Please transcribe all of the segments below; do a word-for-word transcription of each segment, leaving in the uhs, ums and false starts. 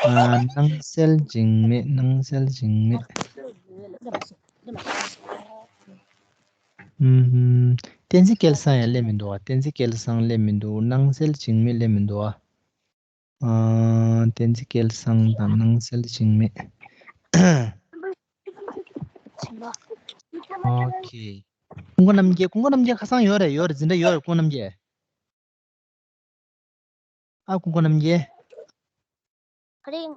ཨ། སྣང་གསལ་འཇིགས་མེད། སྣང་གསལ་འཇིགས་མེད། ཨུམ། བསྟན་འཛིན་སྐལ་བཟང་ཡང་སླེབས་མི་འདུག་ཨ། བསྟན་འཛིན་སྐལ་བཟང་སླེབས་མི་འདུག་སྣང་གསལ་འཇིགས་མེད་སླེབས་མི་འདུག་ཨ། ཨ། བསྟན་འཛིན་སྐལ་བཟང་དང་སྣང་གསལ་འཇིགས་མེད། ཨོ་ཁེ། ཀུན་དགའ་རྣམ་རྒྱལ། ཀུན་དགའ་རྣམ་རྒྱལ་ཁ་སང་ཡོད་རེད། ཡོད་རེད། འཛིན་གྲྭ་ཡོད་རེད། ཀུན་དགའ་རྣམ་རྒྱལ། ཨ། ཀུན་དགའ་རྣམ་རྒྱལ། ག་རེ།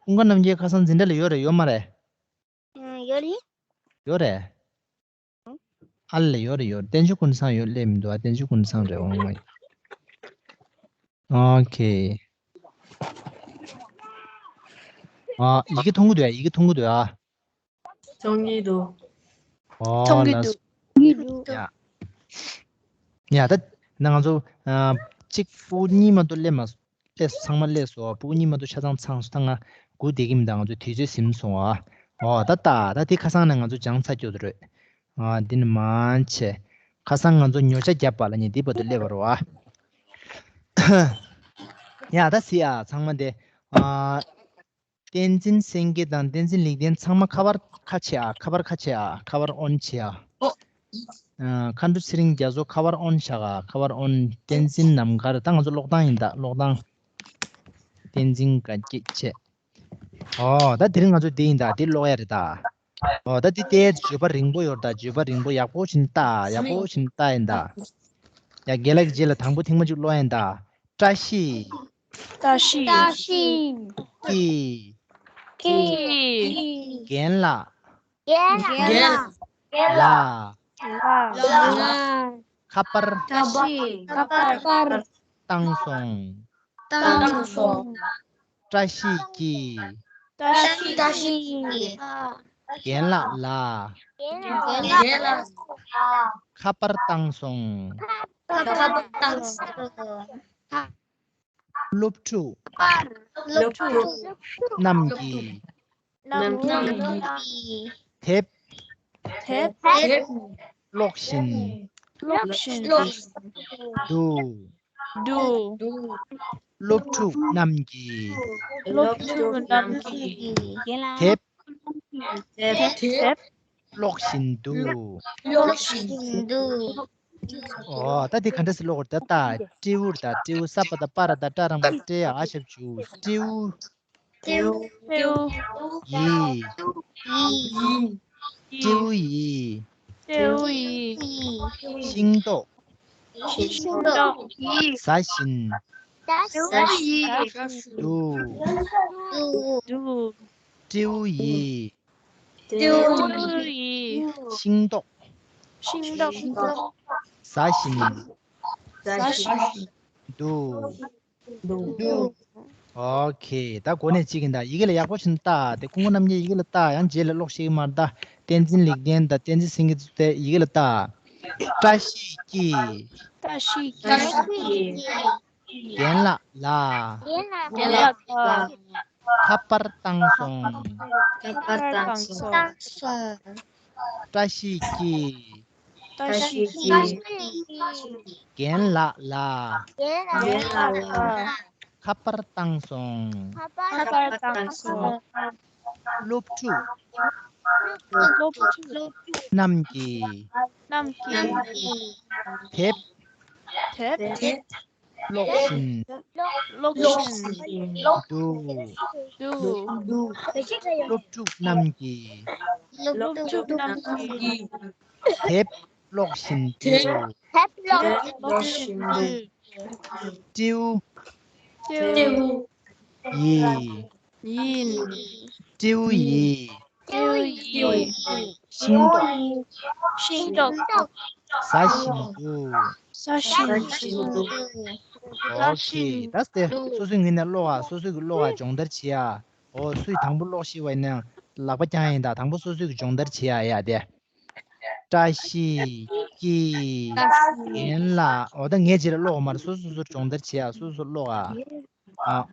ཀུན་དགའ་རྣམ་རྒྱལ་ཁ་སང་འཛིན་གྲྭ་ལ་ཡོད་རེད། ཡོད་མ་རེད། ཨ། ཡོད་རེད། ཡོད་རེད། ཨ་ལ། ཡོད་རེད། ཡོད་རེད། བསྟན་ཆོས་ཀུན་བཟང་ཡོད་སླེབས་མི་འདུག་ཨ། བསྟན་ཆོས་ཀུན་བཟང་རེད། འོང་ངོ་། ཨོ་ཁེ། ཨ། ཡི་གེ་མཐོང་གི་འདུག་ཨ། ཡི་གེ་མཐོང་གི་འདུག་ཨ། མཐོང་གི་འདུག་ཨོ། མཐོང་གི་ལགས་འདུག་སོ། ཡ། ཡ། ད་ན་ང་ཚོ། ཨ། གཅིག་ཕྲུ་གུ་གཉིས་མ་གཏོགས་སླེབས་མ། སླེབས། ཚང་མ་སླེབས་སོང་། ཕྲུ་གུ་གཉིས་མ་གཏོགས་ཆ་ཚང་ཚང་སོང་། ད་ང་སྒུག་བསྡད་ཀྱི་མི་འདུག་ང་ཚོ་དུས་ཚོད་ཟིན་སོང་ཨ། ཨོ། ད་ད་ད་དེ་ཁ་སང་ནས་ང་ཚོ་སྦྱངས་ཚར་རྒྱུ་རེད། ཨ། འདི་ནི་མང་ཆེ། ཁ་སང་ང་ཚོ་ཉོ་ཆ་བརྒྱབ་པ་ལ་ནི་འདི་བར་དུ་སླེབས་པ་རེད་ཨ། ཡ། ད་གཟིགས་ཨ། ཚང་མ་དེ། ཨ། བསྟན་འཛིན་སེང་གེ་དང་བསྟན་འཛིན་ལེགས་ལྡན་ཚང་མ་ཁ་པར་ཁ་ཕྱེ་ཨ། ཁ་པར་ཁ་ཕྱེ་ཨ། ཁ་པར་ཨོན་བྱེད་ཨ། ཨོ། ཨ། མཁའ་འགྲོ་ཚེ་རིང་རྒྱ་མཚོ་ཁ་པར་ཨོན་བཞག་ཨ། ཁ་པར་ཨོན། བསྟན་འཛིན་ནམ་མཁར། ད་ང་ཚོ་ཀློག་སྟངས་ཡིན་ད། ཀློག་སྟངས། བསྟན་འཛིན་དགའ་སྐྱིད་བྱས། ཨོ། ད་དེ་རིང་ང་ཚོ་འདི་ཡིན་ད། འདི་ཀློག་ཡ་རེད་ད། ཨོ། ད་འདི་ལྟའི་བརྗོད་པ་རིང་པོ་ཡོད་ད། བརྗོད་པ་རིང་པོ། ཡག་པོ་ཞིག་ལྟ། ཡག་པོ་ཞིག་ལྟ་ཡིན་ད། ཡ། རྒན་ལགས་ཀྱི་རྗེས་ལ་དང་པོ་ཐེངས་མ་གཅིག་ཀློག་ཡིན་ད། བཀྲ་ཤིས། བཀྲ་ཤིས། བཀྲ་ཤིས། ཀྱིས། ཀྱིས། རྒན་ལགས། རྒན་ལགས། ལ། ལ། ལ། ཁ་པར། ཁ་པར། ཁ་པར། བཏང་སོང་། བཏང་སོང་། བཀྲ་ཤིས་ཀྱིས། བཀྲ་ཤིས་ཀྱིས། རྒན་ལགས་ལ། རྒན་ལགས་ལ། ཁ་པར་བཏང་སོང་། ཁ་པར་བཏང་སོང་། སློབ་ཕྲུག་སློབ་ཕྲུག་རྣམས་ཀྱིས། རྣམས་ཀྱིས། དེབ། དེབ། ཀློག་བཞིན། ཀློག་བཞིན། འདུག་འདུག་སློབ་ཕྲུག་རྣམས་ཀྱིས། སློབ་ཕྲུག་རྣམས་ཀྱིས། དེབ། དེབ། ཀློག་བཞིན་འདུག་ཀློག་བཞིན་འདུག་ཨོ། ད་དེ་ག་འདྲ་སེ་ཀློག་དགོས་རེད། ད་ད། སྤྲེའུ། ད་སྤྲེའུ། ས་པ་ད་པ་ར་ད་ཏྲ་ར་མ་སྤྲེ་ཡ་ཨ་ཞབས་ཞུ། སྤྲེའུ། སྤྲེའུ། ཡིས། སྤྲེའུ་ཡིས། སྤྲེའུ་ཡིས། ཤིང་ཏོག་ཤིང་ཏོག་ཟ་བཞིན། ཟ་བཞིན། འདུག་འདུག་སྤྲེའུ་ཡིས། སྤྲེའུ་ཡིས། ཤིང་ཏོག་ཤིང་ཏོག་ཟ་བཞིན། ཟ་བཞིན། འདུག་འདུག་ཨོ་ཁེ། ད་གོ་གནས་གཅིག་ཡིན་ད། ཡི་གེ་ལ་ཡག་པོ་བྱས་ནས་ལྟ། དེ་ཀུན་དགའ་རྣམ་རྒྱལ་ཡི་གེ་ལ་ལྟ། ཡང་རྗེས་ལ་ཀློག་ཤེས་ཀྱི་མ་རེད་ད། བསྟན་འཛིན་ལེགས་ལྡན་དང་བསྟན་འཛིན་སེང་གེ་ཚོ་དེ་ཡི་གེ་ལ་ལྟ། བཀྲ་ཤིས་ཀྱིས། བཀྲ་ཤིས་ཀྱིས། རྒན་ལགས་ལ། རྒན་ལགས་ལ། ཁ་པར་བཏང་སོང་། ཁ་པར་བཏང་སོང་། བཀྲ་ཤིས་ཀྱིས། བཀྲ་ཤིས་ཀྱིས། རྒན་ལགས་ལ། རྒན་ལགས་ལ། ཁ་པར་བཏང་སོང་། ཁ་པར་བཏང་སོང་། སློབ་ཕྲུག་སློབ་ཕྲུག་རྣམས་ཀྱིས། རྣམས་ཀྱིས། དེབ། དེབ། ཀློག་བཞིན། ཀློག་བཞིན། འདུག་འདུག་སློབ་ཕྲུག་རྣམས་ཀྱིས། སློབ་ཕྲུག་རྣམས་ཀྱིས། དེབ་ཀློག་བཞིན་འདུག་དེབ་ཀློག་བཞིན་འདུག་སྤྲེའུ། སྤྲེའུ། ཡིས། ཡིན། སྤྲེའུ་ཡིས། སྤྲེའུ་ཡིས། ཤིང་ཏོག་ཤིང་ཏོག་ཟ་བཞིན་འདུག་ཟ་བཞིན་འདུག་ཨོ་ཁེ། ད་དེ་སོ་སོའི་ངོས་ནས་ཀློག་ཨ། སོ་སོ་གིས་ཀློག་ཨ། སྦྱོང་བརྡར་བྱེད་ཨ། ཨོ་སུས་དང་པོ་ཀློག་ཤེས་པ་ཡིན་ན་ལག་པ་བརྐྱངས་ཡིན་ད། དང་པོ་སོ་སོ་གིས་སྦྱོང་བརྡར་བྱེད་ཨ། ཡ་དེ། བཀྲ་ཤིས་ཀྱིས། རྒན་ལགས། འོ་ད་ངས་རྗེས་ལ་ཀློག་མར་སོ་སོ་སོ་སྦྱོང་བརྡར་བྱེད་ཨ། སོ་སོ་ཀློག་ཨ། ཨ།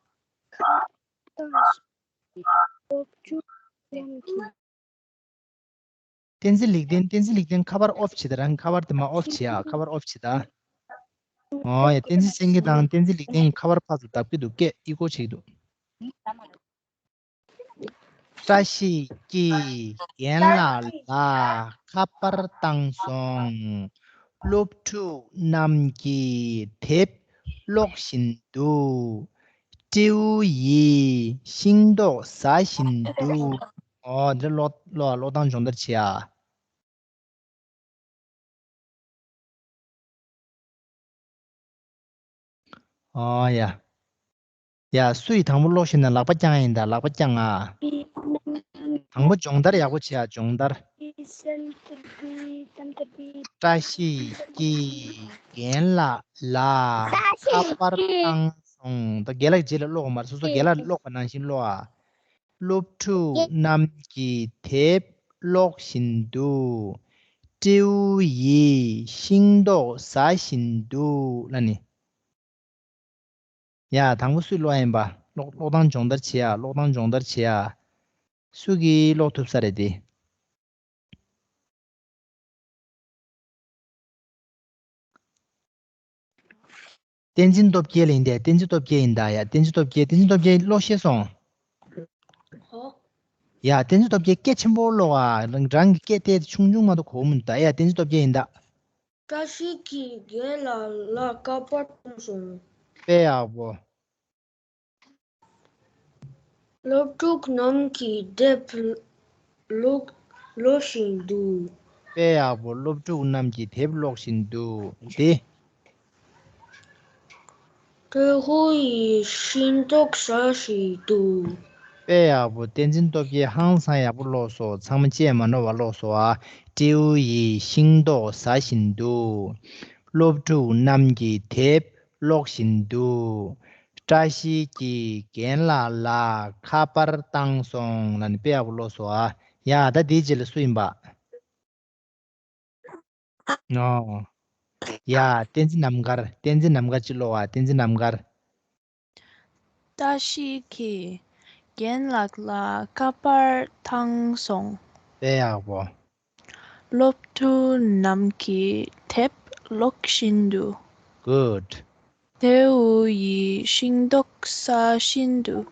བསྟན་འཛིན་ལེགས་ལྡན། བསྟན་འཛིན་ལེགས་ལྡན་ཁ་པར་ཨོཕ་བྱེད་ད། རང་ཁ་པར་དེ་མ་ཨོཕ་བྱེད་ཨ། ཁ་པར་ཨོཕ་བྱེད་ད། ཨོ་ཡ། བསྟན་འཛིན་སེང་གེ་དང་བསྟན་འཛིན་ལེགས་ལྡན་གྱི་ཁ་པར་ཕར་ཚུར་བརྡབ་ཀྱི་འདུག་སྐད་ཨི་ཀོ་བྱེད་ཀྱི་འདུག་བཀྲ་ཤིས་ཀྱིས་རྒན་ལགས་ལ་ཁ་པར་བཏང་སོང་། སློབ་ཕྲུག་རྣམས་ཀྱིས་དེབ་ཀློག་བཞིན་འདུག། སྤྲེའུ་ཡིས་ཤིང་ཏོག་ཟ་བཞིན་འདུག། ཨོ་འདི་ཀློག་ཀློག་ཀློག་སྟངས་སྦྱོང་བརྡར་བྱེད་ཨ། ཨོ་ཡ། ཡ་སུ་ཡིས་དང་པོ་ཀློག་ཤེས་ན་ལག་པ་བརྐྱངས་ཡིན་ད། ལག་པ་བརྐྱངས་ཨ། དང་པོ་སྦྱོང་བརྡར་ཡག་པོ་བྱེད་ཨ། སྦྱོང་བརྡར། བཀྲ་ཤིས་ཀྱིས་རྒན་ལགས་ལ་ཁ་པར་བཏང་སོང་། ད་རྒན་ལགས་རྗེས་ལ་ཀློག་མ་རེད། སོ་སོ་རྒན་ལགས་ཀློག་པ་ནང་བཞིན་ཀློག་ཨ། སློབ་ཕྲུག་རྣམས་ཀྱིས་དེབ་ཀློག་བཞིན་འདུག། སྤྲེའུ་ཡིས་ཤིང་ཏོག་ཟ་བཞིན་འདུག་ལབ་ནི། ཡ་དང་པོ་སུས་ཀློག་ཡིན་པ། ཀློག་ཀློག་སྟངས་སྦྱོང་བརྡར་བྱེད་ཡ། ཀློག་སྟངས་སྦྱོང་བརྡར་བྱེད་ཡ། སུ་གིས་ཀློག་ཐུབ་ས་རེད་དེ། བསྟན་འཛིན་སྟོབས་རྒྱལ་ཡིན་ཏེ། བསྟན་འཛིན་སྟོབས་རྒྱལ་ཡིན་ད། ཡ་བསྟན་འཛིན་སྟོབས་རྒྱལ། བསྟན་འཛིན་སྟོབས་རྒྱལ་ཀློག་ཤེས་སོང་། ཧོ། ཡ་བསྟན་འཛིན་སྟོབས་རྒྱལ་སྐད་ཆེན་པོ་ཀློག་ཨ། རང་རང་གི་སྐད་དེ་ཆུང་ཆུང་མ་གཏོགས་གོ་མི་འདུག་ད། ཡ་བསྟན་འཛིན་སྟོབས་རྒྱལ་ཡིན་ད། བཀྲ་ཤིས་ཀྱིས་རྒན་ལགས་ལ་ཁ་པར་བཏང་སོང་། དཔེ་ཡག་པོ། སློབ་ཕྲུག་རྣམས་ཀྱིས་དེབ་ཀློག་ཀློག་བཞིན་འདུག། དཔེ་ཡག་པོ། སློབ་ཕྲུག་རྣམས་ཀྱིས་དེབ་ཀློག་བཞིན་འདུག། དེ། སྤྲེའུ་ཡིས་ཤིང་ཏོག་ཟ་བཞིན་འདུག། དཔེ་ཡག་པོ། བསྟན་འཛིན་སྟོབས་རྒྱལ་ཧང་སང་ཡག་པོ་ཀློག་སོང་། ཚང་མ་བཅད་མ་ནོར་བ་ཀློག་སོང་ཨ། སྤྲེའུ་ཡིས་ཤིང་ཏོག་ཟ་བཞིན་འདུག། སློབ་ཕྲུག་རྣམས་ཀྱིས་དེབ་ཀློག་བཞིན་འདུག། བཀྲ་ཤིས་ཀྱིས་རྒན་ལགས་ལ་ཁ་པར་བཏང་སོང་ལབ་ནི་དཔེ་ཡག་པོ་ཀློག་སོང་ཨ། ཡ་ད་དེའི་རྗེས་ལ་སུ་ཡིན་པ། ཨོ། ཡ་བསྟན་འཛིན་རྣམ་དཀར། བསྟན་འཛིན་རྣམ་དཀར་ཅིག་ཀློག་ཨ། བསྟན་འཛིན་རྣམ་དཀར། བཀྲ་ཤིས་ཀྱིས་རྒན་ལགས་ལ་ཁ་པར་བཏང་སོང་། དཔེ་ཡག་པོ། སློབ་ཕྲུག་རྣམས་ཀྱིས་དེབ་ཀློག་བཞིན་འདུག། Good། སྤྲེའུ་ཡིས་ཤིང་ཏོག་ཟ་བཞིན་འདུག།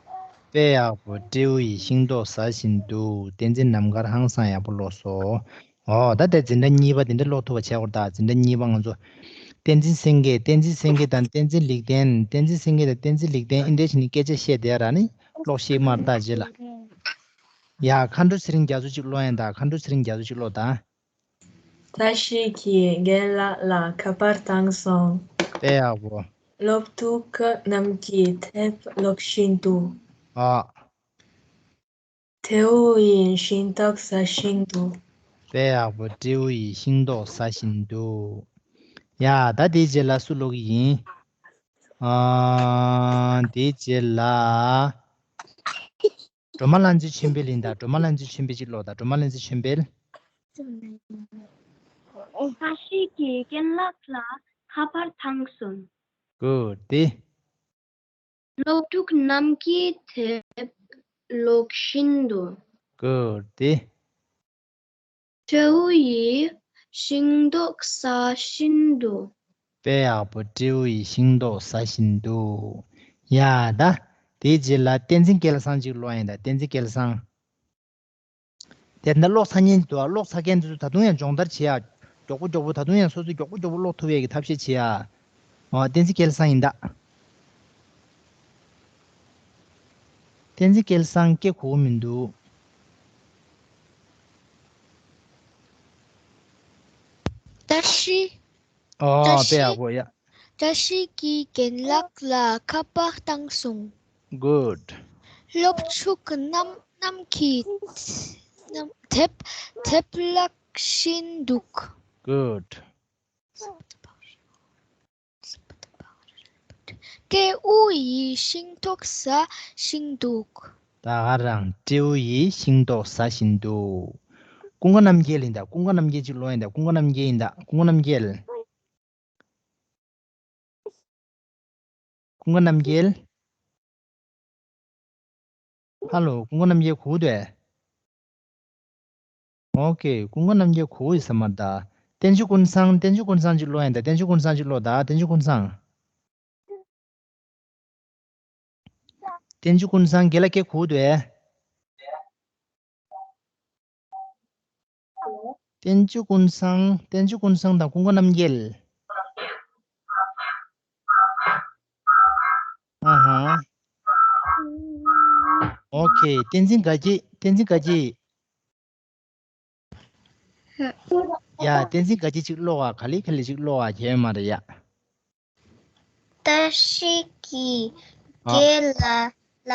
དཔེ་ཡག་པོ། སྤྲེའུ་ཡིས་ཤིང་ཏོག་ཟ་བཞིན་འདུག། བསྟན་འཛིན་རྣམ་དཀར་ཧང་སང་ཡག་པོ་ཀློག་སོང་། ཨོ་ད་དེ་འཛིན་གྲྭ་གཉིས་པ་དེ་འདྲ་ཀློག་ཐུབ་པ་བྱས་སྐོར་ད། འཛིན་གྲྭ་གཉིས་པ་ང་ཚོ། བསྟན་འཛིན་སེང་གེ། བསྟན་འཛིན་སེང་གེ་དང་བསྟན་འཛིན་ལེགས་ལྡན། བསྟན་འཛིན་སེང་གེ་དང་བསྟན་འཛིན་ལེགས་ལྡན་ཨིན་འདྲ་བྱས་ནས་སྐད་ཆ་བཤད་བསྡད་ར་ནི་ཀློག་ཤེས་མ་རེད་ད་རྗེས་ལ། ཡ་མཁའ་འགྲོ་ཚེ་རིང་རྒྱ་མཚོ་གཅིག་ཀློག་ཡིན་ད། མཁའ་འགྲོ་ཚེ་རིང་རྒྱ་མཚོ་གཅིག་ཀློག་ད། བཀྲ་ཤིས་ཀྱིས་རྒན་ལགས་ལ་ཁ་པར་བཏང་སོང་། དཔེ་ཡག་པོ། སློབ་ཕྲུག་རྣམས་ཀྱིས་དེབ་ཀློག་བཞིན་འདུག། ཨ། སྤྲེའུ་ཡིས་ཤིང་ཏོག་ཟ་བཞིན་འདུག། དཔེ་ཡག་པོ། སྤྲེའུ་ཡིས་ཤིང་ཏོག་ཟ་བཞིན་འདུག། ཡ་ད་དེའི་རྗེས་ལ་སུ་ཀློག་གི་ཡིན། ཨ། དེའི་རྗེས་ལ། སྒྲོལ་མ་ལྷ་མཛེས་ཆོས་འཕེལ་ཡིན་ད། སྒྲོལ་མ་ལྷ་མཛེས་ཆོས་འཕེལ་གཅིག་ཀློག་ད། སྒྲོལ་མ་ལྷ་མཛེས་ཆོས་འཕེལ། བཀྲ་ཤིས་ཀྱིས་རྒན་ལགས་ལ་ཁ་པར་བཏང་སོང་། Good། དེ། སློབ་ཕྲུག་རྣམས་ཀྱིས་དེབ་ཀློག་བཞིན་འདུག། Good། དེ། སྤྲེའུ་ཡིས་ཤིང་ཏོག་ཟ་བཞིན་འདུག། དཔེ་ཡག་པོ། སྤྲེའུ་ཡིས་ཤིང་ཏོག་ཟ་བཞིན་འདུག། ཡ་ད། དེའི་རྗེས་ལ་བསྟན་འཛིན་སྐལ་བཟང་གཅིག་ཀློག་ཡིན་ད། བསྟན་འཛིན་སྐལ་བཟང་། དེ་འདྲ་ཀློག་ཚར་མཁན་འདུག་ཨ། ཀློག་ཚར་མཁན་འདི་ཚོ་ད་དུང་ཡང་སྦྱོང་བརྡར་བྱེད་ཡ། མགྱོགས་པོ་མགྱོགས་པོ་ད་དུང་ཡང་སོ་སོས་མགྱོགས་པོ་མགྱོགས་པོ་ཀློག་ཐུབ་ཡས་ཀྱི་ཐབས་ཤེས་བྱེད་ཡ། ཨོ་བསྟན་འཛིན་སྐལ་བཟང་ཡིན་ད། བསྟན་འཛིན་སྐལ་བཟང་སྐད་གོ་གི་མི་འདུག། བཀྲ་ཤིས། ཨོ་བཀྲ་དཔེ་ཡག་ཤིས། པོ་ཡ། བཀྲ་ཤིས་ཀྱིས་རྒན་ལགས་ལ་ཁ་པར་བཏང་སོང་། Good། སློབ་ཕྲུག་རྣམས་རྣམས་ཀྱིས་རྣམས་དེབ་དེབ་ཀློག་བཞིན་འདུག། Good། སྤྲེའུ་ཡིས་ཤིང་ཏོག་ཟ་བཞིན་འདུག། ད་ག་རང་། སྤྲེའུ་ཡིས་ཤིང་ཏོག་ཟ་བཞིན་འདུག། ཀུན་དགའ་རྣམ་རྒྱལ་ཡིན་ད། ཀུན་དགའ་རྣམ་རྒྱལ་གཅིག་ཀློག་ཡིན་ད། ཀུན་དགའ་རྣམ་རྒྱལ་ཡིན་ད། ཀུན་དགའ་རྣམ་རྒྱལ། ཀུན་དགའ་རྣམ་རྒྱལ། ཧ་ལོ། ཀུན་དགའ་རྣམ་རྒྱལ་གོ་དེ། ཨོ་ཀེ། ཀུན་དགའ་རྣམ་རྒྱལ་གོ་ཡི་ས་མ་ད། བསྟན་ཆོས་ཀུན་བཟང་། བསྟན་ཆོས་ཀུན་བཟང་གཅིག་ཀློག་ཡིན་ད། བསྟན་ཆོས་ཀུན་བཟང་གཅིག་ཀློག་ད། བསྟན་ཆོས་ཀུན་བཟང་། བསྟན་ཆོས་ཀུན་བཟང་རྒན་ལགས་སྐད་གོ་འདུག་གས། བསྟན་ཆོས་ཀུན་བཟང་། བསྟན་ཆོས་ཀུན་བཟང་དང་ཀུན་དགའ་རྣམ་རྒྱལ། ཨ་ཧ། ཨོ་ཁེ། བསྟན་འཛིན་དགའ་སྐྱིད། བསྟན་འཛིན་དགའ་སྐྱིད། ཡ། བསྟན་འཛིན་དགའ་སྐྱིད་ཅིག་ཀློག་ཨ། ག་ལེ་ག་ལེ་ཅིག་ཀློག་ཨ། གལ་མ་རེད་ཡ། བཀྲ་ཤིས་ཀྱིས། ཨ། རྒན་ལགས་ལ་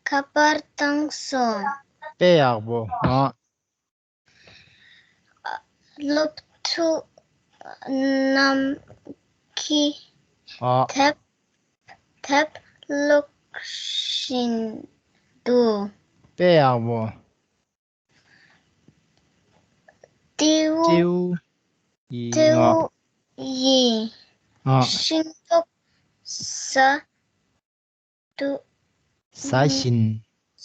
ཁ་པར་བཏང་སོང་། དཔེ་ཡག་པོ། ཨ། སློབ་ཕྲུག་རྣམས་ཀྱིས། ཨ། དེབ་དེབ་ཀློག་བཞིན་འདུག། དཔེ་ཡག་པོ། སྤྲེའུ། སྤྲེའུ་ཡིས། སྤྲེའུ་ཡིས། ཨ། ཤིང་ཏོག་ཟ་འདུག། ཟ་བཞིན།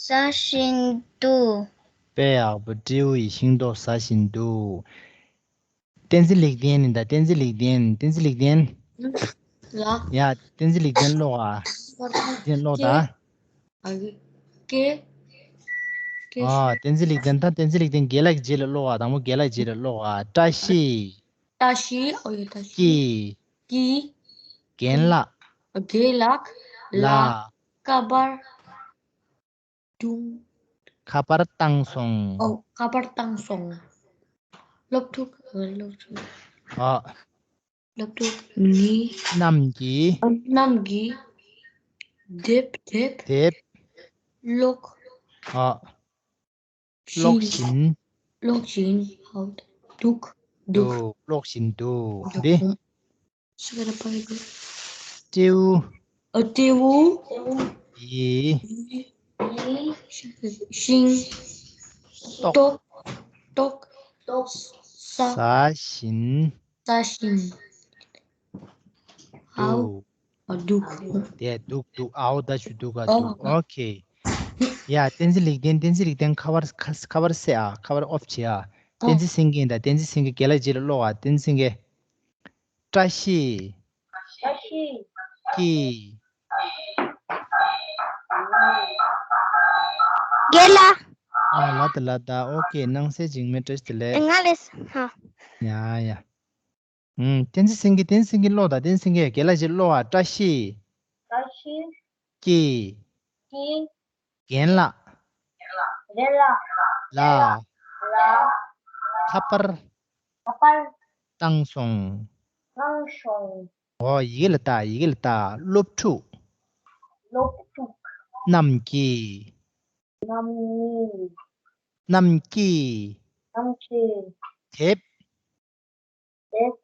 ཟ་བཞིན་འདུག། དཔེ་ཡག་པོ། སྤྲེའུ་ཡིས་ཤིང་ཏོག་ཟ་བཞིན་འདུག། བསྟན་འཛིན་ལེགས་ལྡན་ནི་ད། བསྟན་འཛིན་ལེགས་ལྡན། བསྟན་འཛིན་ལེགས་ལྡན། ལ། ཡ། བསྟན་འཛིན་ལེགས་ལྡན་ཀློག་ཨ། ལེགས་ལྡན་ཀློག་ད། ཨ་གི། ཀེ། ཀེ། ཨ། བསྟན་འཛིན་ལེགས་ལྡན་ད། བསྟན་འཛིན་ལེགས་ལྡན་རྒན་ལགས་ཀྱི་རྗེས་ལ་ཀློག་ཨ། དང་པོ་རྒན་ལགས་ཀྱི་རྗེས་ལ་ཀློག་ཨ། བཀྲ་ཤིས། བཀྲ་ཤིས། ཨོ་ཡ། བཀྲ་ཤིས། ཀྱིས། ཀྱིས། རྒན་ལགས། རྒན་ལགས་ལ། ལ། ཁ་པར་བཏང་། ཁ་པར་བཏང་སོང་། ཨོ། ཁ་པར་བཏང་སོང་། སློབ་ཕྲུག་སློབ་ཕྲུག་ཨ། སློབ་ཕྲུག་ནི། རྣམས་ཀྱིས། རྣམས་ཀྱིས། དེབ། དེབ། དེབ། ཀློག་ཨ། ཀློག་བཞིན། ཀློག་བཞིན། ཧའོ། འདུག། འདུག། འདུག། ཀློག་བཞིན་འདུག། འདི། སྤྲེའུ། ཨ། སྤྲེའུ། ཡིས། ཤིང་། ཏོག། ཏོག། ཏོག་ཟ། ཟ་བཞིན། ཟ་བཞིན། འདུག། ཨའོ། ཨ། འདུག། དེ་འདུག། འདུག། ཨའོ་ད་ཞུ། འདུག་ག། འདུག། ཨོ་ཁེ། ཡ། བསྟན་འཛིན་ལེགས་ལྡན། བསྟན་འཛིན་ལེགས་ལྡན་ཁ་པར། ཁ་ཁ་པར་བསད་ཨ། ཁ་པར་ཨོཕ་བྱེད་ཨ། བསྟན་འཛིན་སེང་གེ་ད། བསྟན་འཛིན་སེང་གེ་རྒན་ལགས་རྗེས་ལ་ཀློག་ཨ། བསྟན་འཛིན་སེང་གེ། བཀྲ་ཤིས། བཀྲ་ཤིས། ཀྱིས། རྒན་ལགས། ཨ། ལ་ད་ལ་ད། ཨོ་ཁེ། སྣང་གསལ་འཇིགས་མེད། བཀྲ་ཤིས་བདེ་ལེགས། ང་ལས། ཧ། ཡ་ཡ། ཨུམ། བསྟན་འཛིན་སེང་གེ། བསྟན་འཛིན་སེང་གེ་ཀློག་ད། བསྟན་འཛིན་སེང་གེ་རྒན་ལགས་ཀྱིས་ཀློག་ཨ། བཀྲ་ཤིས། བཀྲ་ཤིས། ཀྱིས། ཀྱིས། རྒན་ལགས། རྒན་ལགས། ལ། ལ། ཁ་པར། ཁ་པར། བཏང་སོང་། བཏང་སོང་། འོ། ཡི་གེ་ལ་ལྟ། ཡི་གེ་ལ་ལྟ། སློབ་ཕྲུག་སློབ་ཕྲུག་རྣམས་ཀྱིས། རྣམས་ཀྱིས། རྣམས་ཀྱིས། རྣམས་ཀྱིས། དེབ། དེབ།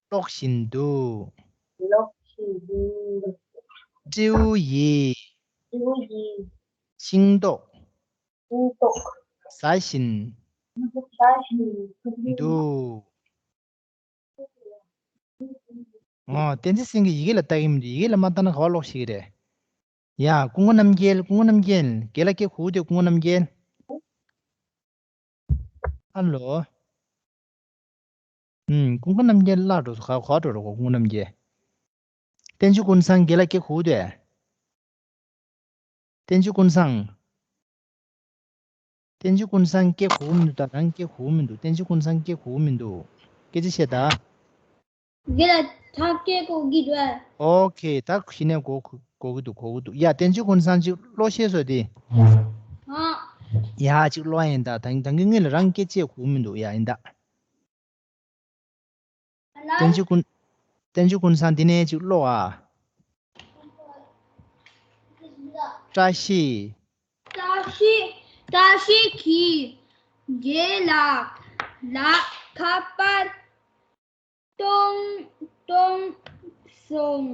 ཀློག་བཞིན་འདུག། ཀློག་བཞིན་འདུག། སྤྲེའུ་ཡིས། སྤྲེའུ་ཡིས། ཤིང་ཏོག་ཤིང་ཏོག་ཟ་བཞིན་ཟ་བཞིན་འདུག། འདུག། ཨོ། བསྟན་འཛིན་སེང་གེ་ཡི་གེ་ལ་ལྟ་གི་མི་འདུག། ཡི་གེ་ལ་མ་ལྟ་ན་ག་པར་ཀློག་ཤེས་ཀྱི་རེད། ཡ། ཀུན་དགའ་རྣམ་རྒྱལ། ཀུན་དགའ་རྣམ་རྒྱལ། རྒན་ལགས་སྐད་གོ་གི་འདུག། ཀུན་དགའ་རྣམ་རྒྱལ། ཧ་ལོ། ཨུམ། ཀུན་དགའ་རྣམ་རྒྱལ་བརླག་འགྲོ་སོང་། ག་ག་པར་འགྲོ་རེད་གོ། ཀུན་དགའ་རྣམ་རྒྱལ། བསྟན་ཆོས་ཀུན་བཟང་རྒན་ལགས་སྐད་གོ་གི་འདུག། བསྟན་ཆོས་ཀུན་བཟང་། བསྟན་ཆོས་ཀུན་བཟང་སྐད་གོ་གི་མི་འདུག། ད་རང་སྐད་གོ་གི་མི་འདུག། བསྟན་ཆོས་ཀུན་བཟང་སྐད་གོ་གི་མི་འདུག། སྐད་ཆ་བཤད་ད། རྒན་ལགས། ད་སྐད་གོ་གི་འདུག། ཨོ་ཁེ། ད་གཞི་ནས་གོ་གོ་གི་འདུག། གོ་གི་འདུག། ཡ། བསྟན་ཆོས་ཀུན་བཟང་ཅིག་ཀློག་ཤེས་སོང་དེ། ཨ། ཡ། ཅིག་ཀློག་ཡིན་ད། ད་ད་གིན་ངེད་ལ་རང་སྐད་ཆ་གོ་གི་མི་འདུག། ཡ། ཡིན་ད། བསྟན་ཆོས་ཀུན། བསྟན་ཆོས་ཀུན་བཟང་འདི་ནས་ཅིག་ཀློག་ཨ། བཀྲ་ཤིས། བཀྲ་ཤིས། བཀྲ་ཤིས་ཀྱིས་རྒན་ལགས་ལ་ཁ་པར་གཏོང་གཏོང་སོང་།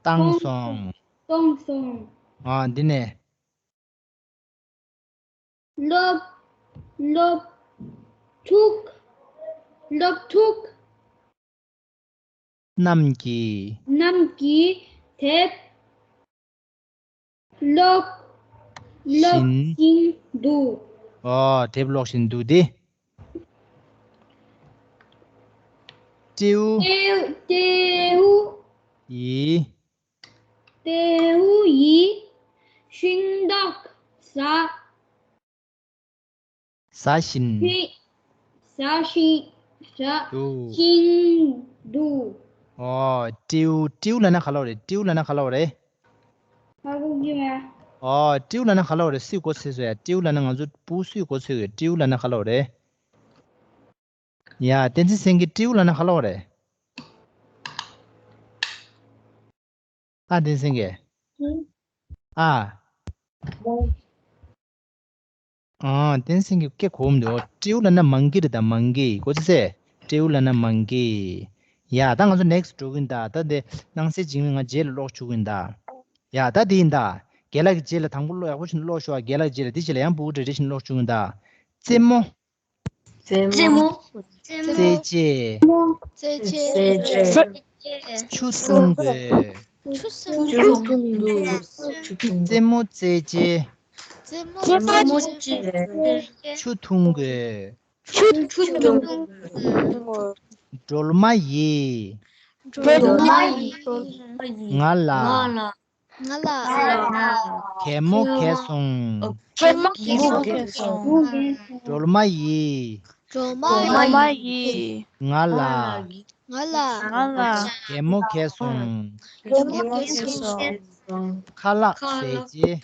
བཏང་སོང་། བཏང་སོང་། ཨ། འདི་ནས། སློབ། སློབ་ཕྲུག་སློབ་ཕྲུག་རྣམས་ཀྱིས། རྣམས་ཀྱིས་དེབ་ཀློག་ཀློག་བཞིན། བཞིན་འདུག། ཨོ། དེབ་ཀློག་བཞིན་འདུག་སྟེ། སྤྲེའུ། སྤྲེའུ། སྤྲེའུ་ཡིས། སྤྲེའུ་ཡིས་ཤིང་ ཟ། ཟ་བཞིན། ཟ་བཞིན། ཟ། འདུག་བཞིན་འདུག་ཨོ། སྤྲེའུ། སྤྲེའུ་ལབ་ན་ག་ལབ་རེད། སྤྲེའུ་ལབ་ན་ག་ལབ་རེད། ཧ་གོ་གི་མེད། ཨོ། སྤྲེའུ་ལབ་ན་ག་ལབ་རེད། སུས་གོ་ཚོད་སོང་ཡ། སྤྲེའུ་ལབ་ན་ང་ཚོ་སྤྲེའུ་སུས་གོ་ཚོད་གི། སྤྲེའུ་ལབ་ན་ག་ལབ་རེད། ཡ། བསྟན་འཛིན་སེང་གེ། སྤྲེའུ་ལབ་ན་ག་ལབ་རེད། ཨ། བསྟན་འཛིན་སེང་གེ། ཨ། ཨ། བསྟན་འཛིན་སེང་གེ་སྐད་གོམས་འདུག་སྤྲེའུ་ལབ་ན་མང་གི་རེད་ད། མང་གི། གོ་ཚོད་སོང་། སྤྲེའུ་ལབ་ན་མང་གི། ཡ། ད་ང་ཚོ་ནེག་སི་ཊི་འགྲོ་གི་ཡིན་ད། ད་དེ་སྣང་གསལ་འཇིགས་མེད་ང་རྗེས་ལ་ཀློག་བཅུག་གི་ཡིན་ད། ཡ། ད་དེ་ཡིན་ད། རྒན་ལགས་ཀྱི་རྗེས་ལ། དང་པོ་ཀློག་ཡག་པོ་བྱས་ནས་ཀློག་ཤོག་རྒན་ལགས་ཀྱི་རྗེས་ལ། དེ་རྗེས་ལ་ཡང་སྤུ་གུ་རེ་རེ་བྱས་ནས་ཀློག་བཅུག་ཡིན་ད། རྩེད་མོ། རྩེད་མོ། རྩེད་རྩེད་བྱེད། རྩེད་བྱེད། རྩེད་བྱེད། ཆུ་འཐུང་དགོས། ཆུ་འཐུང་དགོས། རྩེད་མོ་རྩེད་བྱེད། རྩེད་མོ་རྩེད་བྱེད། ཆུ་འཐུང་དགོས། ཆུ་འཐུང་དགོས། སྒྲོལ་མ་ཡིས། སྒྲོལ་མ་ཡིས། ང་ལ། ང་ལ། གད་མོ་གས་སོང་། གད་མོ་གས་སོང་། སྒྲོལ་མ་ཡིས། སྒྲོལ་མ་ཡིས། ང་ལ། ང་ལ། ང་ལ། གད་མོ་གས་སོང་། གད་མོ་གས་སོང་། ཁ་ལག་ཟས་བྱེད།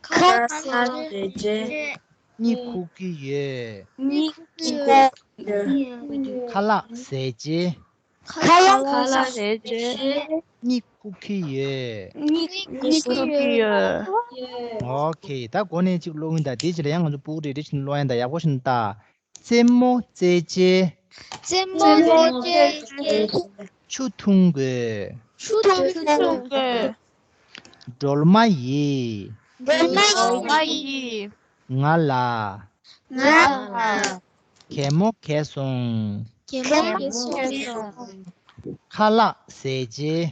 ཁ་ལག་ཟས་བྱེད། གཉིད་ཁུག་གི་ཡོད། གཉིད་ཁུག་གི་ཡོད། ཁ་ལག་ཟས་བྱེད། ཁ་ལག་ཟས་བྱེད། གཉིད་ཁུག་གི་ཡོད། གཉིད་ཁུག་གི་ཡོད། ཨོ་ཁེ། ད་འགོ་ནས་གཅིག་ཀློག་གིན་ད། དེའི་རྗེས་ལ་ཡང་ང་ཚོ་སྤུ་གུ་རེ་རེ་བཞིན་ཀློག་ཡིན་ད། ཡག་པོ་བྱས་ནས་ལྟ། རྩེད་མོ་རྩེད་བྱེད། རྩེད་མོ་རྩེད་བྱེད། ཆུ་འཐུང་དགོས། ཆུ་འཐུང་དགོས། སྒྲོལ་མ་ཡིས། སྒྲོལ་མ་ཡིས། ང་ལ། ང་ལ། གད་མོ་གས་སོང་། གད་མོ་གས་སོང་། ཁ་ལག་ཟས་བྱེད།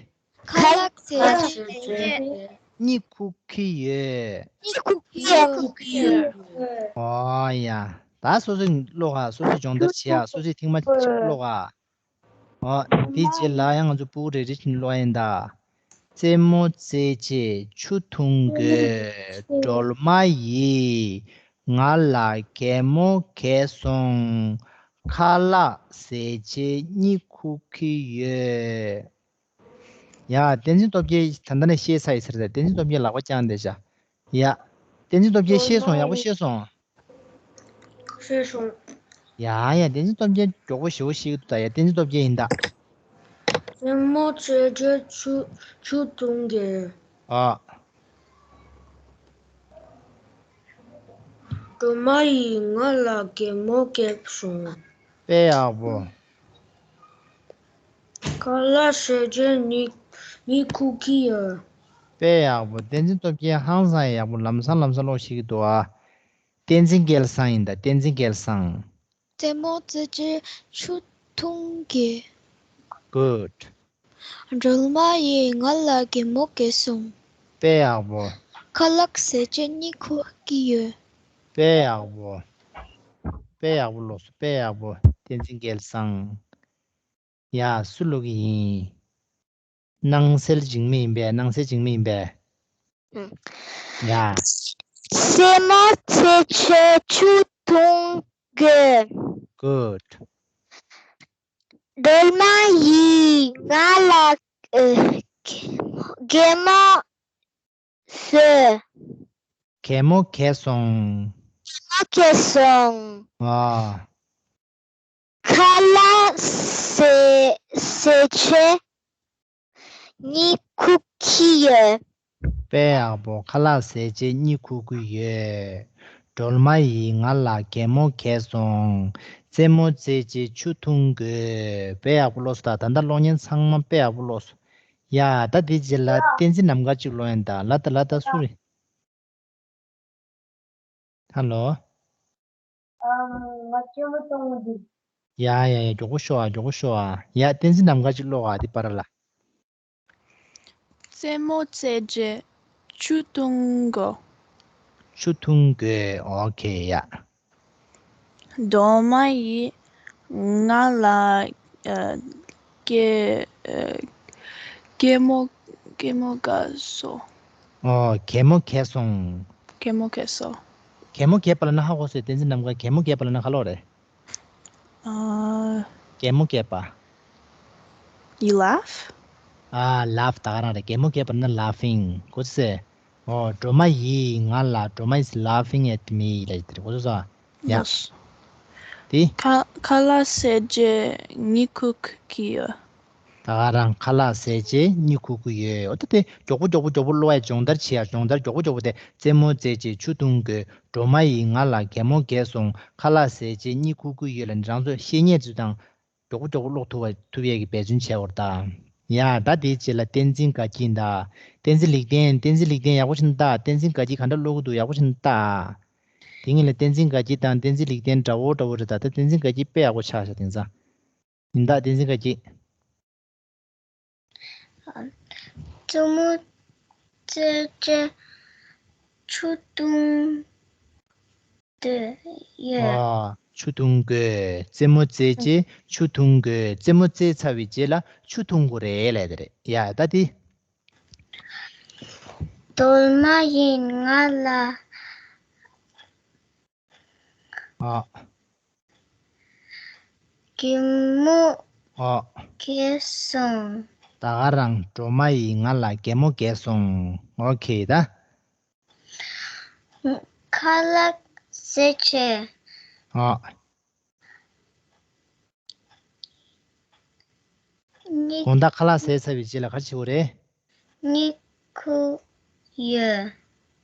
ཁ་ལག་ཟས་བྱེད། གཉིད་ཁུག་གི་ཡོད། གཉིད་ཁུག་གི་ཡོད། ཨོ་ཡ། ད་སོ་སོས་ཀློག་ཨ། སོ་སོས་སྦྱོང་བརྡར་བྱེད་ཨ། སོ་སོས་ཐེངས་མ་གཅིག་ཀློག་ཨ། ཨོ། དེའི་རྗེས་ལ་ཡང་ང་ཚོ་སྤུ་གུ་རེ་རེ་བཞིན་ཀློག་ཡིན་ད། རྩེད་མོ་རྩེད་བྱེད། ཆུ་འཐུང་དགོས། སྒྲོལ་མ་ཡིས། ང་ལ་གད་མོ་གས་སོང་། ཁ་ལག་ཟས་བྱེད། གཉིད་ཁུག་གི་ཡོད། ཡ། བསྟན་འཛིན་སྟོབས་རྒྱལ་ད་ལྟ་ནས་ཤེས་ཚར་ཡིན་ཟེར་ད། བསྟན་འཛིན་སྟོབས་རྒྱལ་ལག་པ་བརྐྱངས་བསྡད་ཤག་ཡ། བསྟན་འཛིན་སྟོབས་རྒྱལ་ཤེས་སོང་། ཡག་པོ་ཤེས་སོང་། ཤེས་སོང་། ཡ་ཡ། བསྟན་འཛིན་སྟོབས་རྒྱལ་མགྱོགས་པོ་ཞེ་པོ་ཤེས་ཀྱི་འདུག་ད། ཡ། བསྟན་འཛིན་སྟོབས་རྒྱལ་ཡིན་ད། རྩེད་མོ་རྩེད་བྱེད། ཆུ་ཆུ་འཐུང་དགོས། ཨ། སྒྲོལ་མ་ཡིས་ང་ལ་གད་མོ་བགད་སོང་། དཔེ་ཡག་པོ། ཁ་ལག་ཟས་བྱེད། གཉིད་གཉིད་ཁུག་གི་ཡོད། དཔེ་ཡག་པོ། བསྟན་འཛིན་སྟོབས་རྒྱལ་ཧང་སང་ཡག་པོ། ལམ་སང་ལམ་སང་ཀློག་ཤེས་ཀྱི་འདུག་ཨ། བསྟན་འཛིན་སྐལ་བཟང་ཡིན་ད། བསྟན་འཛིན་སྐལ་བཟང་། རྩེད་མོ་རྩེད་བྱེད། ཆུ་འཐུང་དགོས། Good. སྒྲོལ་མ་ཡིས་ང་ལ་གད་མོ་བགད་སོང་། དཔེ་ཡག་པོ། ཁ་ལག་ཟས་བྱེད། གཉིད་ཁུག་གི་ཡོད། དཔེ་ཡག་པོ། དཔེ་ཡག་པོ་ཀློག་སོང་། དཔེ་ཡག་པོ། བསྟན་འཛིན་སྐལ་བཟང་། ཡ། སུ་ཀློག་གི་ཡིན། སྣང་གསལ་འཇིགས་མེད་ཡིན་པས། སྣང་གསལ་འཇིགས་མེད་ཡིན་པས། ཡ། རྩེད་མོ་རྩེད་བྱེད། ཆུ་འཐུང་དགོས། Good. སྒྲོལ་མ་ཡིས་ང་ལ་ཨ་གད་མོ་བཟོས། གད་མོ་བགད་སོང་། གད་མོ་བགད་སོང་། ཨ། ཁ་ལག་ཟས་ཟས་བྱེད། གཉིད་ཁུག་གི་ཡོད། དཔེ་ཡག་པོ། ཁ་ལག་ཟས་བྱེད། གཉིད་ཁུག་གི་ཡོད། སྒྲོལ་མ་ཡིས་ང་ལ་གད་མོ་བགད་སོང་། རྩེད་མོ་རྩེད་བྱེད། ཆུ་འཐུང་དགོས། དཔེ་ཡག་པོ་ཀློག་སོང་ད། ད་ལྟ་གློག་བརྙན་ཚང་མ་དཔེ་ཡག་པོ་ཀློག་སོང་། ཡ། ད་དེའི་རྗེས་ལ་བསྟན་འཛིན་ནམ་མཁའ་གཅིག་ཀློག་ཡིན་ད། ལ་ད་ལ་ད་སུ་རེད། ཧ་ལོ། ཨམ། ང་གཅེན་པོ་གཏོང་གི་འདུག་ཡ་ཡ་ཡ། མགྱོགས་པོ་ཤོག་ཨ། མགྱོགས་པོ་ཤོག་ཨ། ཡ། བསྟན་འཛིན་ནམ་མཁའ་གཅིག་ཀློག་ཨ། དེ་བར་ལ། རྩེད་མོ་རྩེད་བྱེད། ཆུ་འཐུང་དགོས། ཆུ་འཐུང་དགོས། ཨོ་ཁེ། ཡ། སྒྲོལ་མ་ཡིས་ང་ལ་ཨ་གད་ཨ་གད་མོ་གད་མོ་བགད་སོང་། ཨོ། གད་མོ་བགད་སོང་། གད་མོ་བགད་སོང་། གད་མོ་བགད་པ་ལབ་ན་ཧ་གོ་སོང་། བསྟན་འཛིན་ནམ་མཁའ། གད་མོ་བགད་པ་ལབ་ན་ག་ལབ་རེད། ཨ། གད་མོ་བགད་པ། You laugh? ཨ། Laugh ད་ག་རང་རེད། གད་མོ་བགད་པ་ལབ་ན་laughing གོ་ཚེ། ཨོ། སྒྲོལ་མ་ཡིས་ང་ལ། སྒྲོལ་མ is laughing at me ལབ་ཡོད་རེད། གོ་ཚོད་སོང་། ཡ། Yes. དེ། ཁ་ཁ་ལག་ཟས་རྗེས་གཉིད་ཁུག་གི་ཡོད། ད་ག་རང་ཁ་ལག་ཟས་རྗེས་གཉིད་ཁུག་གི་ཡོད། འོ་ད་དེ་མགྱོགས་པོ་མགྱོགས་པོ་མགྱོགས་པོ་ཀློག་ཡ། སྦྱོང་བརྡར་བྱེད་ཡ། སྦྱོང་བརྡར་མགྱོགས་པོ་མགྱོགས་པོ་དེ། རྩེད་མོ་རྩེ་རྗེས་ཆུ་འཐུང་དགོས། སྒྲོལ་མ་ཡིས་ང་ལ་གད་མོ་བགད་སོང་། ཁ་ལག་ཟས་རྗེས་གཉིད་ཁུག་གི་ཡོད་ལབ་ནས་རང་ཚོ་ཤེས་མཁན་ཚོ་དང་མགྱོགས་པོ་མགྱོགས་པོ་ཀློག་ཐུབ་པ་ཐུབ་ཡས་ཀྱི་འབད་བརྩོན་བྱས་པར་གདའ། ཡ་ད་དེའི་རྗེས་ལ་བསྟན་འཛིན་དགའ་སྐྱིད་ད། བསྟན་འཛིན་ལེགས་ལྡན། བསྟན་འཛིན་ལེགས་ལྡན་ཡག་པོ་ཞིག་ལྟ། བསྟན་འཛིན་དགའ་སྐྱིད་ག་འདྲ་ཀློག་གི་འདུག་ཡག་པོ་ཞིག་ལྟ། དེ་ངས་ལ་བསྟན་འཛིན་དགའ་སྐྱིད་དང་བསྟན་འཛིན་ལེགས་ལྡན་འདྲ་བོ་འདྲ་བོ་རེད་ད། ད་བསྟན་འཛིན་དགའ་སྐྱིད་དཔེ་ཡག་པོ་ཆགས་ཤག་དེང་སང་། ཡིན་ད་བསྟན་འཛིན་དགའ་སྐྱིད། རྩེད་མོ་རྩེ་རྗེས་ཆུ་འཐུང་དགོས་ཡོད། ཨ། ཆུ་འཐུང་དགོས། རྩེད་མོ་རྩེ་རྗེས་ཆུ་འཐུང་དགོས། རྩེད་མོ་རྩེ་ཚར་བའི་རྗེས་ལ་ཆུ་འཐུང་དགོས་རེད་ལབ་དེ་རེད་ཡ། ད་དེ། སྒྲོལ་མ་ཡིས་ང་ལ། ཨ། གད་མོ། ཨ། བགད་སོང་། ད་ག་རང་སྒྲོལ་མ་ཡིས་ང་ལ་གད་མོ་བགད་སོང་། ཨོ་ཁེ་ད། ཁ་ལག་ཟས་བྱས། ཨ། གཉིད། དགོང་དག་ཁ་ལག་ཟས་ཚར་བའི་རྗེས་ལ་ག་རེ་བྱེད་དགོས་རེད། གཉིད་ཁུག་ཡོད།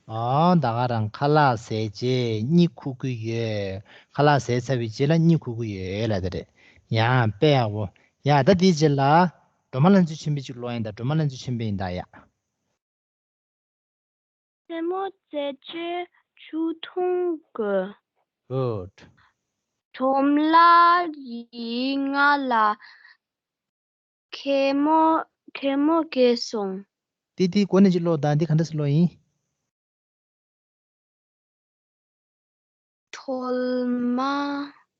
ཨ། ད་ག་རང་ཁ་ལག་ཟས་རྗེས་གཉིད་ཁུག་གི་ཡོད། ཁ་ལག་ཟས་ཚར་བའི་རྗེས་ལ་གཉིད་ཁུག་གི་ཡོད་ལབ་དེ་རེད། ཡ་དཔེ་ཡག་པོ། ཡ་ད་དེའི་རྗེས་ལ་སྒྲོལ་མ་ལྷ་མཛེས་ཆོས་འཕེལ་ཅིག་ཀློག་ཡིན་ད། སྒྲོལ་མ་ལྷ་མཛེས་ཆོས་འཕེལ་ཡིན་ད་ཡ། རྩེད་མོ་རྩེ་རྗེས་ཆུ་འཐུང་དགོས། Good. སྒྲོལ་མ་ཡིས་ང་ལ་གད་མོ་གད་མོ་བགད་སོང་། ཏི་ཏི་གོ་ནས་ཅིག་ཀློག་དང་། འདི་ག་འདྲ་སེ་ཀློག་ཡིན། སྒྲོལ་མ།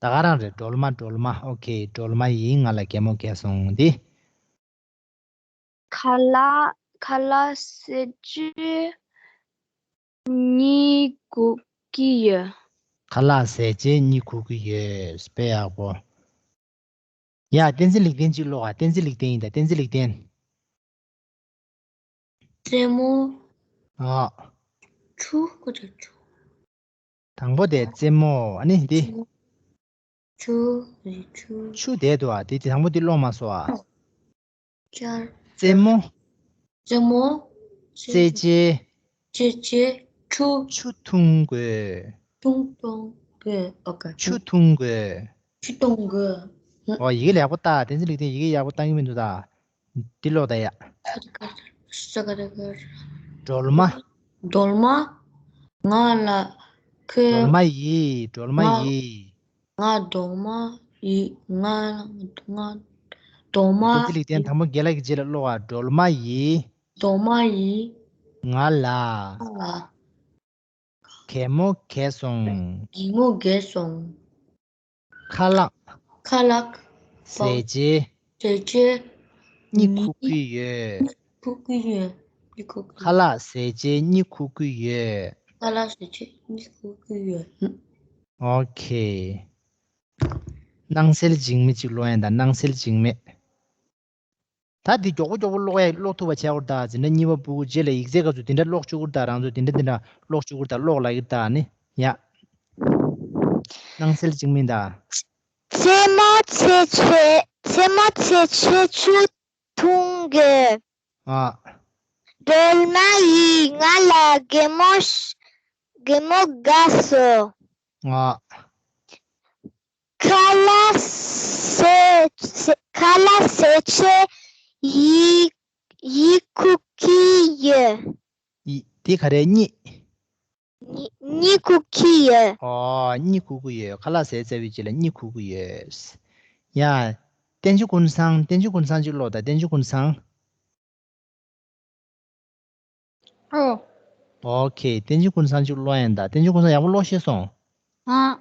ད་ག་རང་རེད། སྒྲོལ་མ། སྒྲོལ་མ། ཨོ་ཁེ། སྒྲོལ་མ་ཡིས་ང་ལ་གད་མོ་བགད་སོང་། འདི། ཁ་ལག་ཁ་ལག་ཟས་རྗེས་གཉིད་ཁུག་གི་ཡོད། ཁ་ལག་ཟས་རྗེས་གཉིད་ཁུག་གི་ཡོད། དཔེ་ཡག་པོ། ཡ་བསྟན་འཛིན་ལེགས་ལྡན་ཅིག་ཀློག་ཨ། བསྟན་འཛིན་ལེགས་ལྡན་ཡིན་ད། བསྟན་འཛིན་ལེགས་ལྡན། རྩེད་མོ། ཨ། ཆུ་ཀོ་ཆུ་ཆུ། དང་པོ་དེ་རྩེད་མོ། ཨ་ནི་འདི། ཆུ་རེད་ཆུ། ཆུ་དེ་འདུག་ཨ། དེ་དེ་དང་པོ་དེ་ཀློག་མ་སོང་ཨ། ཅར། རྩེད་མོ། རྩེད་མོ། རྩེད་རྗེས། རྩེད་རྗེས་ཆུ། ཆུ་འཐུང་དགོས། འཐུང་འཐུང་དགོས། ཨོ་ཀེ། ཆུ་འཐུང་དགོས། ཆུ་འཐུང་དགོས། ཨོ་ཡི་གེ་ལ་ཡག་པོ་ལྟ། བསྟན་འཛིན་ལེགས་ལྡན་ཡི་གེ་ཡག་པོ་བཏང་གི་མི་འདུག་ད། འདི་ཀློག་ད་ཡ། སྒྲོལ་མ། སྒྲོལ་མ། ང་ལ་ཁོས། སྒྲོལ་མ་ཡིས། སྒྲོལ་མ་ང་ཡིས། ང་སྒྲོལ་མ་ཡིས། ང་ང་སྒྲོལ་མ། བསྟན་འཛིན་ལེགས་ལྡན་དང་པོ་རྒན་ལགས་ཀྱི་རྗེས་ལ་ཀློག་ཨ། སྒྲོལ་མ་ཡིས། སྒྲོལ་མ་ཡིས། ང་ལ། ང་ལ། གད་མོ་བགད་སོང་། གད་མོ་བགད་སོང་། ཁ་ལག་ཁ་ལག་ཟས་རྗེས། ཟས་རྗེས། གཉིད་ཁུག་གི་ཡོད། ཁུག་གི་ཡོད། གཉིད་ཁུག་གི། ཁ་ལག་ཟས་རྗེས་གཉིད་ཁུག་གི་ཡོད། ཁ་ལག་ཟས་རྗེས་གཉིད་ཁུག་གི་ཡོད། ཨོ་ཁེ། སྣང་གསལ་འཇིགས་མེད་ཅིག་ཀློག་ཡ་ད། སྣང་གསལ་འཇིགས་མེད། ད་འདི་མགྱོགས་པོ་མགྱོགས་པོ་ཀློག་ཡ། ཀློག་ཐུབ་པ་བྱས་པར་གདའ། འཛིན་གྲྭ་གཉིས་པ་ཕྲུ་གུ་རྗེས་ལ་ཡིག་ཚད་སྐབས་སུ་འདི་འདྲ་ཀློག་བཅུག་གི་རེད་ད། རང་ཚོ་འདི་འདྲ་འདི་འདྲ་ཀློག་བཅུག་གི་རེད་ད། ཀློག་ལབ་ཀྱི་རེད་ད། ནི་ཡ། སྣང་གསལ་འཇིགས་མེད་ད། རྩེད་མོ་རྩེ་བྱེད། རྩེད་མོ་རྩེ་བྱེད་ཆུ་འཐུང་དགོས། ཨ། སྒྲོལ་མ་ཡིས་ང་ལ་གད་མོ་ཤ- གད་མོ་བགད་སོང་། ཨ། ཁ་ལག་ཟས- ཁ་ལག་ཟས་རྗེས་ཡིད- ཡིད་ཁུག་གི་ཡོད། ཡི- དེ་ག་རེ། གཉིད། གཉིད- གཉིད་ཁུག་གི་ཡོད། ཨོ། གཉིད་ཁུག་གི་ཡོད། ཁ་ལག་ཟས་ཚར་བའི་རྗེས་ལ་གཉིད་ཁུག་གི་ཡོད། ཡ། བསྟན་ཆོས་ཀུན་བཟང་། བསྟན་ཆོས་ཀུན་བཟང་ཅིག་ཀློག་ད། བསྟན་ཆོས་ཀུན་བཟང་། ཨོ། ཨོ་ཁེ། བསྟན་ཆོས་ཀུན་བཟང་ཅིག་ཀློག་ཡིན་ད། བསྟན་ཆོས་ཀུན་བཟང་ཡག་པོ་ཀློག་ཤེས་སོང་། ཨ།